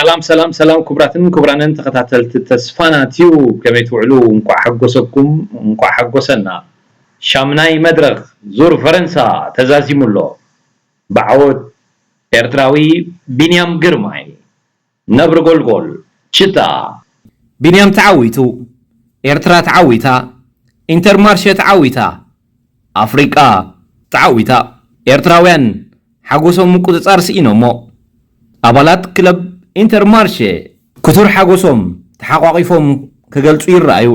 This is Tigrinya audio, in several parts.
ሰላም ሰላም ሰላም፣ ክቡራትን ክቡራንን ተኸታተልቲ ተስፋና ቲዩብ፣ ከመይ ትውዕሉ? እንቋዕ ሓጎሰኩም፣ እንቋዕ ሓጎሰና። ሻምናይ መድረኽ ዙር ፈረንሳ ተዛዚሙ ኣሎ። ብዓወት ኤርትራዊ ቢንያም ግርማይ፣ ነብሪ ጎልጎል፣ ችታ። ቢንያም ተዓዊቱ፣ ኤርትራ ተዓዊታ፣ ኢንተርማርሸ ተዓዊታ፣ ኣፍሪቃ ተዓዊታ። ኤርትራውያን ሓጎሶም ምቁጽጻር ስኢኖሞ። ኣባላት ክለብ ኢንተርማርሸ ክቱር ሓጎሶም ተሓቋቒፎም ክገልጹ ይረኣዩ።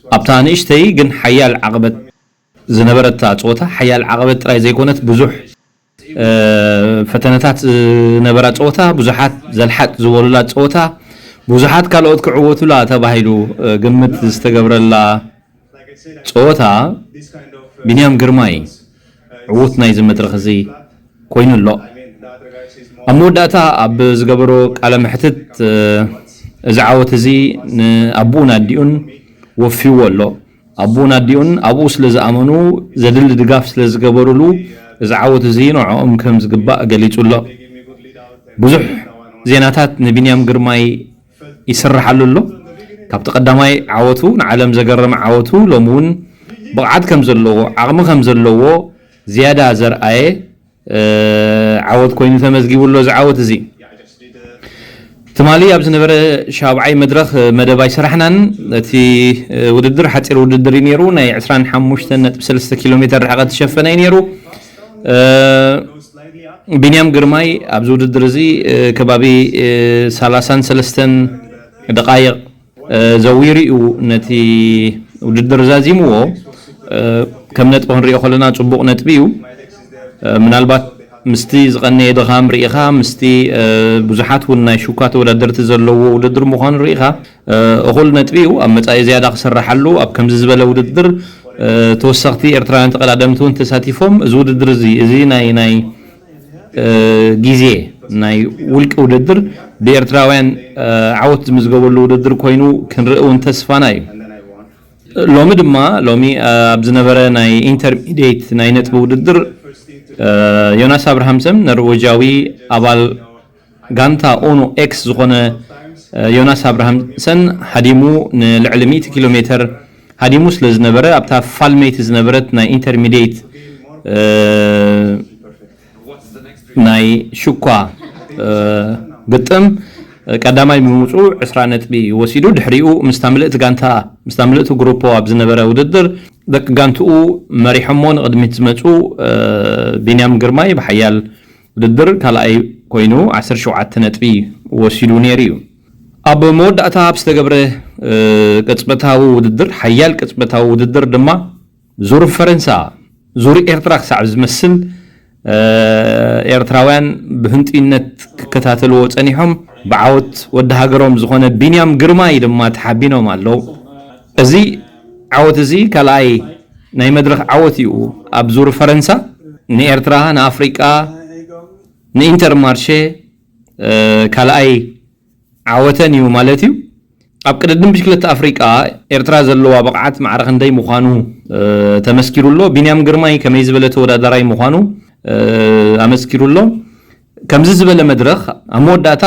ኣብታ ንእሽተይ ግን ሓያል ዓቐበት ዝነበረታ ጸወታ፣ ሓያል ዓቐበት ጥራይ ዘይኮነት፣ ብዙሕ፣ እ፣ ፈተነታት ዝነበራ ጸወታ፣ ብዙሓት ዘልሓጥ ዝበሉላ ጸወታ፣ ብዙሓት ካልኦት ክዕወቱላ ተባሂሉ፣ እ፣ ግምት ዝተገብረላ ጸወታ፣ ቢንያም ግርማይ ዕዉት ናይዚ መድረኽ እዚ ኮይኑ ኣሎ። ኣብ መወዳእታ ኣብ ዝገበሮ ቃለ መሕትት፣ እ፣ እዚ ዓወት እዚ ንኣቦኡን ኣዲኡን ወፊዎ ኣሎ። ኣቦኡን ኣዲኡን ኣብኡ ስለ ዝኣመኑ፣ ዘድሊ ድጋፍ ስለ ዝገበሩሉ፣ እዚ ዓወት እዚ ንዕኦም ከም ዝግባእ ገሊጹ ኣሎ። ብዙሕ ዜናታት ንቢንያም ግርማይ ይስርሓሉ ኣሎ። ካብቲ ቀዳማይ ዓወቱ፣ ንዓለም ዘገረመ ዓወቱ፣ ሎሚ እውን ብቕዓት ከም ዘለዎ፣ ዓቕሚ ከም ዘለዎ ዝያዳ ዘርኣየ፣ እ፣ ዓወት ኮይኑ ተመዝጊቡ ኣሎ። እዚ ዓወት እዚ ትማሊ ኣብ ዝነበረ ሻብዓይ መድረኽ መደብ ኣይሰራሕናን። እቲ፣ እ፣ ውድድር ሓፂር ውድድር እዩ ነይሩ። ናይ ዕስራን ሓሙሽተን ነጥቢ ሰለስተ ኪሎ ሜተር ርሕቀት ዝሸፈነ እዩ ነይሩ። እ፣ ቢንያም ግርማይ ኣብዚ ውድድር እዚ፣ እ፣ ከባቢ፣ እ፣ ሰላሳን ሰለስተን ደቓይቕ፣ እ፣ ዘዊሩ እዩ ነቲ ውድድር ዛዚምዎ። እ፣ ከም ነጥቢ ክንሪኦ ከለና ጽቡቕ ነጥቢ እዩ። እ፣ ምናልባት ምስቲ ዝቐነየ ድኻም ርኢኻ፣ ምስቲ፣ እ፣ ብዙሓት እውን ናይ ሹካ ተወዳደርቲ ዘለዎ ውድድር ምዃኑ ርኢኻ፣ እ፣ እኹል ነጥቢ እዩ። ኣብ መጻኢ ዝያዳ ክስራሓሉ፣ ኣብ ከምዚ ዝበለ ውድድር፣ እ፣ ተወሰኽቲ ኤርትራውያን ተቐዳደምቲ እውን ተሳቲፎም፣ እዚ ውድድር እዚ፣ እዚ ናይ፣ ናይ፣ እ፣ ግዜ ናይ ውልቂ ውድድር ብኤርትራውያን፣ እ፣ ዓወት ዝምዝገበሉ ውድድር ኮይኑ ክንርኢ እውን ተስፋና እዩ። ሎሚ ድማ፣ ሎሚ፣ እ፣ ኣብ ዝነበረ ናይ ኢንተርሚዲየት ናይ ነጥቢ ውድድር፣ እ፣ ዮናስ ኣብርሃምሰን ኖርዌጃዊ ኣባል ጋንታ ኦኖ ኤክስ ዝኾነ፣ እ፣ ዮናስ ኣብርሃምሰን ሃዲሙ ንልዕሊ ሚእቲ ኪሎ ሜተር ሃዲሙ ስለ ዝነበረ፣ ኣብታ ፋልመይቲ ዝነበረት ናይ ኢንተርሚዲየት፣ እ፣ ናይ ሽኳ፣ እ፣ ግጥም፣ እ፣ ቀዳማይ ብምውፅኡ ዕስራ ነጥቢ ወሲዱ። ድሕሪኡ ምስታ ምልእቲ ጋንታ፣ ምስታ ምልእቲ ግሩፖ ኣብ ዝነበረ ውድድር ደቂ ጋንትኡ መሪሖሞ ንቕድሚት ዝመፁ፣ እ፣ ቢንያም ግርማይ ብሓያል ውድድር ካልኣይ ኮይኑ ዓሰርተ ሸውዓተ ነጥቢ ወሲዱ ነይሩ እዩ። ኣብ መወዳእታ ኣብ ዝተገብረ፣ እ፣ ቅጽበታዊ ውድድር፣ ሓያል ቅጽበታዊ ውድድር ድማ ዙር ፈረንሳ፣ ዙር ኤርትራ ክሳዕ ዝመስል፣ እ፣ ኤርትራውያን ብህንጡይነት ክከታተልዎ ጸኒሖም፣ ብዓወት ወዲ ሃገሮም ዝኾነ ቢንያም ግርማይ ድማ ተሓቢኖም ኣለዉ። እዚ ዓወት እዚ ካልኣይ ናይ መድረኽ ዓወት እዩ ኣብ ዙር ፈረንሳ፣ ንኤርትራ፣ ንኣፍሪቃ፣ ንኢንተርማርሼ፣ እ፣ ካልኣይ ዓወተን እዩ ማለት እዩ። ኣብ ቅድድም ብሽክለታ ኣፍሪቃ ኤርትራ ዘለዋ ብቕዓት ማዕረ ክንደይ ምዃኑ፣ እ፣ ተመስኪሩ ኣሎ። ቢንያም ግርማይ ከመይ ዝበለ ተወዳዳራይ ምዃኑ፣ እ፣ ኣመስኪሩ ኣሎ። ከምዚ ዝበለ መድረኽ ኣብ መወዳእታ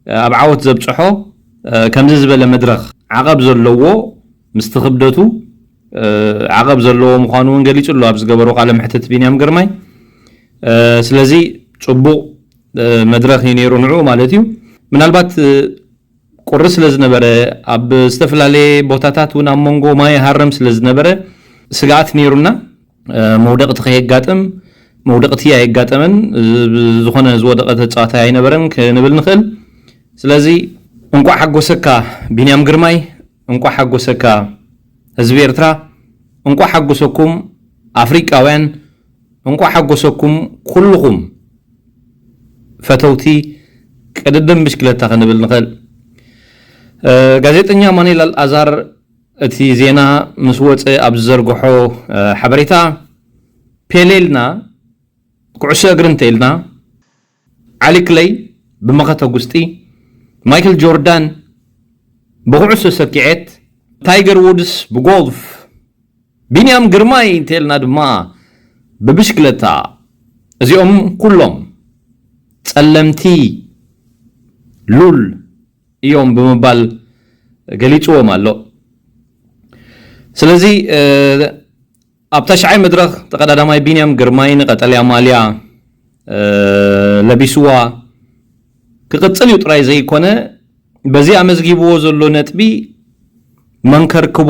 ኣብ ዓወት ዘብጽሖ፣ እ፣ ከምዚ ዝበለ መድረኽ ዓቐብ ዘለዎ፣ ምስቲ ክብደቱ፣ እ፣ ዓቐብ ዘለዎ ምዃኑ እውን ገሊጹ ኣሎ ኣብ ዝገበሮ ቃለ መሕትት ቢንያም ግርማይ። እ፣ ስለዚ ጽቡቕ፣ እ፣ መድረኽ እዩ ነይሩ ንዕኡ ማለት እዩ። ምናልባት፣ እ፣ ቁሪ ስለ ዝነበረ፣ ኣብ ዝተፈላለየ ቦታታት እውን ኣብ መንጎ ማይ ሃረም ስለ ዝነበረ ስግኣት ነይሩና። እ፣ መውደቕቲ ከየጋጥም፣ መውደቕቲ ኣየጋጠመን። ዝ-፣ ዝኾነ ዝወደቐ ተጻዋታይ ኣይነበረን ክንብል ንኽእል። ስለዚ እንቋዕ ሓጎሰካ ቢንያም ግርማይ፣ እንቋዕ ሓጎሰካ ህዝቢ ኤርትራ፣ እንቋዕ ሓጎሰኩም ኣፍሪቃውያን፣ እንቋዕ ሓጎሰኩም ኩልኹም ፈተውቲ ቅድድም ብሽክለታ ክንብል ንኽእል። እ፣ ጋዜጠኛ ኣማኑኤል ኣልኣዛር እቲ ዜና ምስ ወፀ ኣብ ዝዘርግሖ ሓበሬታ፣ ፔሌ ኢልና ኩዕሶ እግሪ እንተኢልና፣ ዓሊ ክለይ ብመኸተ ጉስጢ፣ ማይክል ጆርዳን ብኩዕሶ ሰኪዔት፣ ታይገር ውድስ ብጎልፍ፣ ቢንያም ግርማይ እንተኢልና ድማ ብብሽክለታ፣ እዚኦም ኩሎም ጸለምቲ ሉል እዮም ብምባል ገሊጽዎም ኣሎ። ስለዚ ኣብ ታሽዓይ መድረኽ ተቐዳዳማይ ቢንያም ግርማይ ንቀጠልያ ማልያ ለቢስዋ ክቕጽል እዩ ጥራይ ዘይኮነ፣ በዚ ኣመዝጊብዎ ዘሎ ነጥቢ መን ከርክቦ፣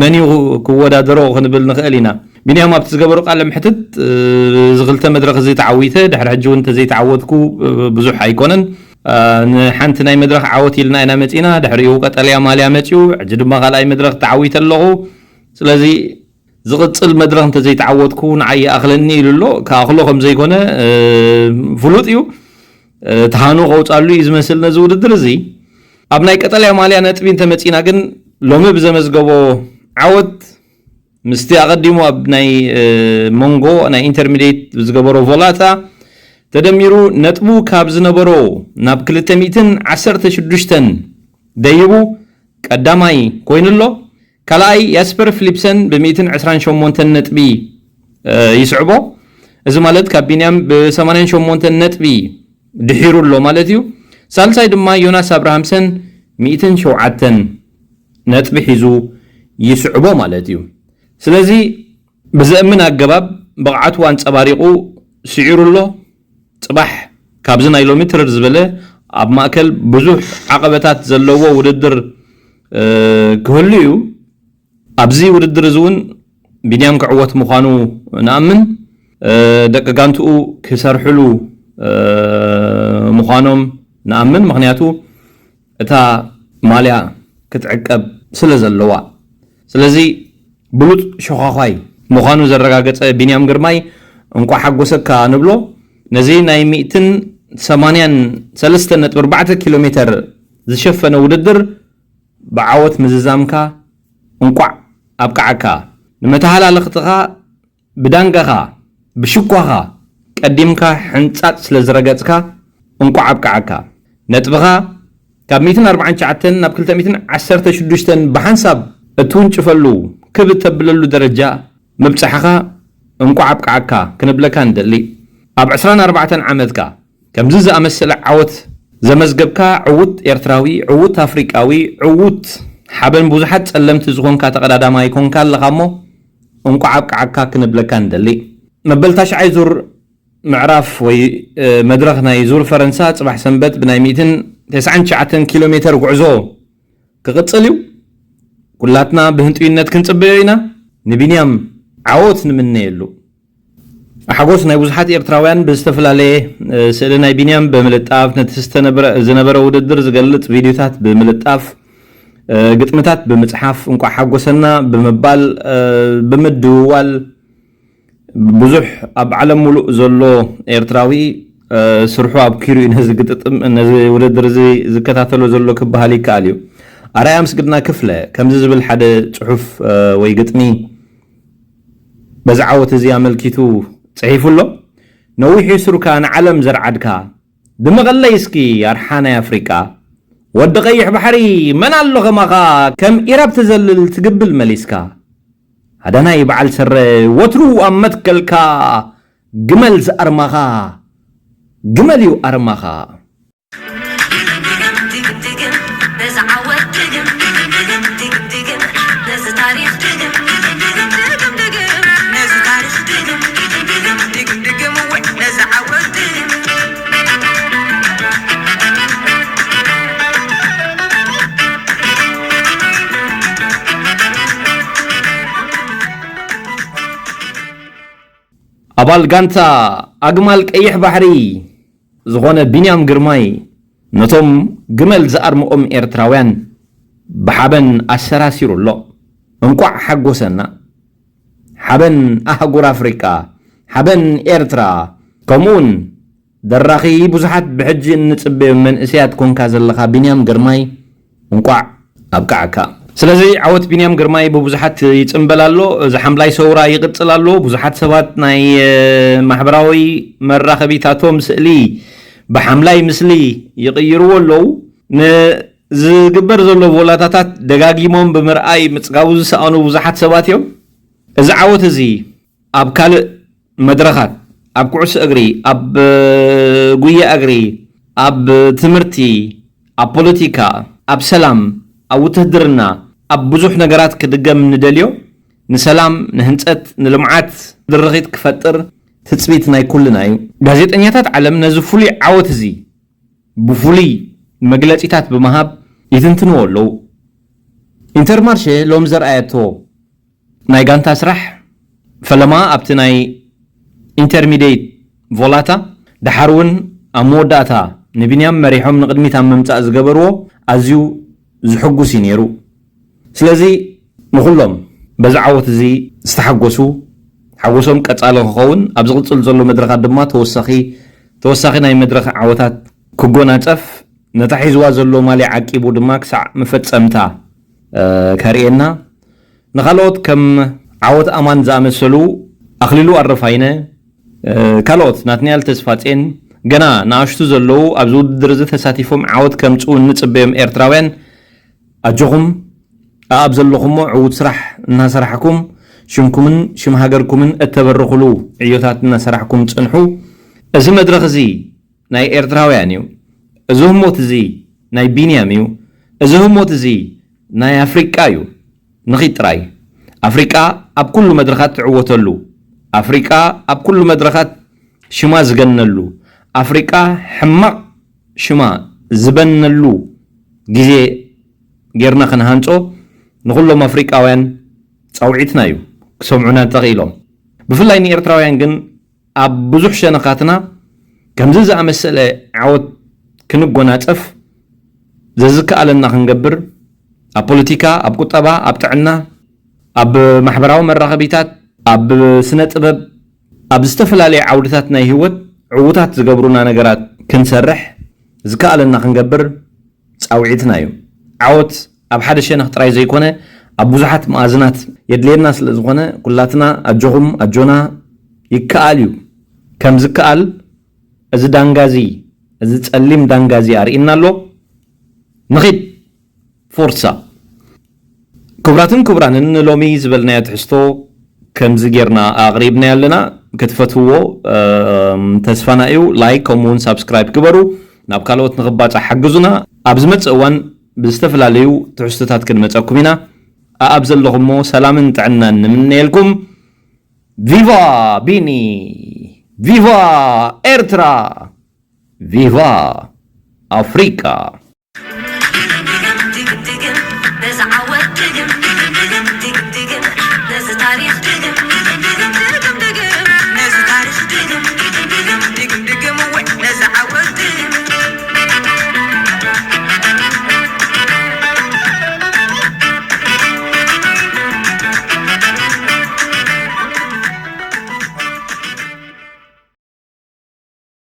መን እዩ ክወዳደሮ ክንብል ንኽእል ኢና። ቢንያም ኣብቲ ዝገበሮ ቃለ መሕትት፣ እዚ ክልተ መድረኽ እዚ ተዓዊተ፣ ድሕሪ ሕጂ እውን እንተዘይተዓወትኩ ብዙሕ ኣይኮነን። ንሓንቲ ናይ መድረኽ ዓወት ኢልና ኢና መጺና፣ ድሕሪኡ ቀጠልያ ማልያ መጺኡ፣ ሕጂ ድማ ካልኣይ መድረኽ ተዓዊተ ኣለኹ። ስለዚ ዝቕጽል መድረኽ እንተዘይተዓወትኩ ንዓይ ይኣኽለኒ ኢሉ ኣሎ። ክኣኽሎ ከም ዘይኮነ ፍሉጥ እዩ። ተሃኑ ከውጻሉ እዩ ዝመስል ነዚ ውድድር እዚ። ኣብ ናይ ቀጠልያ ማልያ ነጥቢ እንተመጺና ግን፣ ሎሚ ብዘመዝገቦ ዓወት ምስቲ ኣቐዲሙ ኣብ ናይ መንጎ ናይ ኢንተርሚዲየት ዝገበሮ ቮላታ ተደሚሩ፣ ነጥቡ ካብ ዝነበሮ ናብ ክልተ ሚእትን ዓሰርተ ሽዱሽተን ደይቡ ቀዳማይ ኮይኑ ኣሎ። ካልኣይ ያስፐር ፊሊፕሰን ብ ሚእትን ዕስራን ሸሞንተን ነጥቢ ይስዕቦ። እዚ ማለት ካብ ቢንያም ብ ሰማንያን ሸሞንተን ነጥቢ ድሒሩ ኣሎ ማለት እዩ። ሳልሳይ ድማ ዮናስ ኣብርሃምሰን ሚእትን ሸውዓተን ነጥቢ ሒዙ ይስዕቦ ማለት እዩ። ስለዚ ብዘእምን ኣገባብ ብቕዓቱ ኣንጸባሪቑ ስዒሩ ኣሎ። ጽባሕ ካብዚ ናይ ሎሚ ትርር ዝበለ ኣብ ማእከል ብዙሕ ዓቐበታት ዘለዎ ውድድር ክህሉ እዩ። ኣብዚ ውድድር እዚ እውን ቢንያም ክዕወት ምዃኑ ንኣምን፣ ደቂ ጋንትኡ ክሰርሕሉ ምዃኖም ንኣምን። ምኽንያቱ እታ ማልያ ክትዕቀብ ስለ ዘለዋ። ስለዚ ብሉጽ ሸዃዃይ ምዃኑ ዘረጋገጸ ቢንያም ግርማይ እንቋዕ ሓጎሰካ ንብሎ። ነዚ ናይ ሚእትን ሰማንያን ሰለስተን ነጥቢ ኣርባዕተ ኪሎ ሜተር ዝሸፈነ ውድድር ብዓወት ምዝዛምካ እንቋዕ ኣብቅዓካ። ንመተሃላለኽትኻ ብዳንጋኻ፣ ብሽኳኻ ቀዲምካ ሕንጻጽ ስለ ዝረገጽካ እንቋዕ ኣብቅዓካ። ነጥብኻ ካብ ሚእትን ኣርባዓን ትሽዓተን ናብ ክልተ ሚእትን ዓሰርተ ሽዱሽተን ብሓንሳብ እትውንጭፈሉ ክብ እተብለሉ ደረጃ ምብጻሕኻ እንቋዕ ኣብቅዓካ ክንብለካ ንደሊ። ኣብ ዕስራን ኣርባዕተን ዓመትካ ከምዚ ዝኣመሰለ ዓወት ዘመዝገብካ ዕዉት ኤርትራዊ፣ ዕዉት ኣፍሪቃዊ፣ ዕዉት ሓበን ብዙሓት ጸለምቲ ዝኾንካ ተቐዳዳማይ ኮንካ ኣለኻ እሞ፣ እንቋዕ ኣብቅዓካ ክንብለካ ንደሊ። መበል ታሽዓይ ዙር ምዕራፍ ወይ፣ እ፣ መድረኽ ናይ ዙር ፈረንሳ ጽባሕ ሰንበት ብናይ ሚእትን ተስዓን ትሽዓተን ኪሎ ሜተር ጉዕዞ ክቕጽል እዩ። ኩላትና ብህንጥዩነት ክንጽበዮ ኢና። ንቢንያም ዓወት ንምነየሉ። ሓጎስ ናይ ብዙሓት ኤርትራውያን ብዝተፈላለየ፣ እ፣ ስእሊ ናይ ቢንያም ብምልጣፍ፣ ነቲ ዝተነበረ-፣ ዝነበረ ውድድር ዝገልጽ ቪድዮታት ብምልጣፍ፣ እ፣ ግጥምታት ብምጽሓፍ፣ እንቋዕ ሓጎሰና ብምባል፣ እ፣ ብምድውዋል፣ ብዙሕ ኣብ ዓለም ሙሉእ ዘሎ ኤርትራዊ፣ እ፣ ስርሑ ኣብኪሩ እዩ ነዚ ግጥጥም፣ ነዚ ውድድር እዚ ዝከታተሎ ዘሎ ክበሃል ይከኣል እዩ። ኣርኣያ ምስግና ክፍለ ከምዚ ዝብል ሓደ ጽሑፍ፣ እ፣ ወይ ግጥሚ በዚ ዓወት እዚ ኣመልኪቱ ጽሒፉ ኣሎ። ነዊሕ ይስሩካ ንዓለም ዘርዓድካ፣ ድመቐለይ እስኪ ኣርሓ ናይ ኣፍሪቃ፣ ወዲ ቀይሕ ባሕሪ መን ኣሎ ከማኻ፣ ከም ኢራብ ትዘልል ትግብል መሊስካ፣ ሃዳናይ በዓል ሰረ ወትሩ ኣብ መትከልካ፣ ግመል ዝኣርማኻ፣ ግመል እዩ ኣርማኻ። ኣባል ጋንታ ኣግማል ቀይሕ ባሕሪ ዝኾነ ቢንያም ግርማይ ነቶም ግመል ዝኣርምኦም ኤርትራውያን ብሓበን ኣሰራሲሩ ኣሎ። እንቋዕ ሓጎሰና። ሓበን ኣህጉር ኣፍሪቃ፣ ሓበን ኤርትራ፣ ከምኡውን ደራኺ ብዙሓት ብሕጂ እንጽበዮም መንእሰያት ኮንካ ዘለኻ ቢንያም ግርማይ፣ እንቋዕ ኣብቅዓካ። ስለዚ ዓወት ቢንያም ግርማይ ብብዙሓት ይጽምበል ኣሎ። እዚ ሓምላይ ሰውራ ይቕጽል ኣሎ። ብዙሓት ሰባት ናይ ማሕበራዊ መራኸቢታቶም ስእሊ ብሓምላይ ምስሊ ይቕይርዎ ኣለዉ። ንዝግበር ዘሎ ቮላታታት ደጋጊሞም ብምርኣይ ምጽጋቡ ዝሰኣኑ ብዙሓት ሰባት እዮም። እዚ ዓወት እዚ ኣብ ካልእ መድረኻት፣ ኣብ ኩዕሶ እግሪ፣ ኣብ ጉያ እግሪ፣ ኣብ ትምህርቲ፣ ኣብ ፖለቲካ፣ ኣብ ሰላም፣ ኣብ ውትህድርና፣ ኣብ ብዙሕ ነገራት ክድገም ንደልዮ፣ ንሰላም፣ ንህንጸት፣ ንልምዓት ድርኺት ክፈጥር ትጽቢት ናይ ኩልና እዩ። ጋዜጠኛታት ዓለም ነዚ ፍሉይ ዓወት እዚ ብፍሉይ መግለጺታት ብምሃብ ይትንትንዎ ኣለዉ። ኢንተርማርሼ ሎም ዘርኣየቶ ናይ ጋንታ ስራሕ፣ ፈለማ ኣብቲ ናይ ኢንተርሚዲየት ቮላታ፣ ደሓር እውን ኣብ መወዳእታ ንቢንያም መሪሖም ንቕድሚት ኣብ ምምጻእ ዝገበርዎ ኣዝዩ ዝሕጉስ እዩ ነይሩ። ስለዚ ንኹሎም በዚ ዓወት እዚ ዝተሓጎሱ ሓጎሶም ቀጻሊ ክኸውን፣ ኣብ ዝቕጽል ዘሎ መድረኻት ድማ ተወሳኺ ተወሳኺ ናይ መድረኽ ዓወታት ክጎናጸፍ፣ ነታ ሒዝዋ ዘሎ ማልያ ዓቂቡ ድማ ክሳዕ መፈጸምታ ከርእየና፣ ንኻልኦት ከም ዓወት ኣማን ዝኣመሰሉ ኣኽሊሉ ኣረፋይነ፣ ካልኦት ናትናኤል ተስፋጼን ገና ንኣሽቱ ዘለዉ ኣብዚ ውድድር እዚ ተሳቲፎም ዓወት ከምጽኡ እንጽበዮም ኤርትራውያን ኣጆኹም፣ ኣኣብ ዘለኹሞ ዕዉት ስራሕ እናሰራሕኩም ሽምኩምን ሽም ሃገርኩምን እተበርኽሉ ዕዮታት እናሰራሕኩም ጽንሑ። እዚ መድረኽ እዚ ናይ ኤርትራውያን እዩ። እዚ ህሞት እዚ ናይ ቢንያም እዩ። እዚ ህሞት እዚ ናይ ኣፍሪቃ እዩ። ንኺድ ጥራይ። ኣፍሪቃ ኣብ ኩሉ መድረኻት ትዕወተሉ። ኣፍሪቃ ኣብ ኩሉ መድረኻት ሽማ ዝገነሉ። ኣፍሪቃ ሕማቕ ሽማ ዝበነሉ ግዜ ጌርና ክንሃንጾ ንኹሎም ኣፍሪቃውያን ጻውዒትና እዩ። ክሰምዑና እንተኽኢሎም። ብፍላይ ንኤርትራውያን ግን ኣብ ብዙሕ ሸነኻትና ከምዚ ዝኣመሰለ ዓወት ክንጎናጸፍ ዘዝከኣለና ክንገብር፣ ኣብ ፖለቲካ፣ ኣብ ቁጠባ፣ ኣብ ጥዕና፣ ኣብ ማሕበራዊ መራኸቢታት፣ ኣብ ስነ ጥበብ፣ ኣብ ዝተፈላለዩ ዓውድታት ናይ ህይወት ዕዉታት ዝገብሩና ነገራት ክንሰርሕ ዝከኣለና ክንገብር ጻውዒትና እዩ። ዓወት ኣብ ሓደ ሸነኽ ጥራይ ዘይኮነ፣ ኣብ ብዙሓት መኣዝናት የድልየና ስለ ዝኾነ፣ ኩላትና ኣጆኹም፣ ኣጆና፣ ይከኣል እዩ። ከም ዝከኣል እዚ ዳንጋ እዚ፣ እዚ ጸሊም ዳንጋ እዚ ኣርኢና ኣሎ። ንኺድ፣ ፎርሳ። ክቡራትን ክቡራንን፣ ንሎሚ ዝበልናዮ ትሕዝቶ ከምዚ ጌርና ኣቕሪብናዮ ኣለና። ክትፈትውዎ፣ እም፣ ተስፋና እዩ። ላይክ፣ ከምኡ እውን ሳብስክራይብ ግበሩ። ናብ ካልኦት ንኽባጻሕ ሓግዙና። ኣብ ዝመጽእ እዋን ብዝተፈላለዩ ትሕዝቶታት ክንመጸኩም ኢና። ኣኣብ ዘለኹሞ ሰላምን ጥዕናን ንምነየልኩም። ቪቫ ቢኒ! ቪቫ ኤርትራ! ቪቫ ኣፍሪቃ!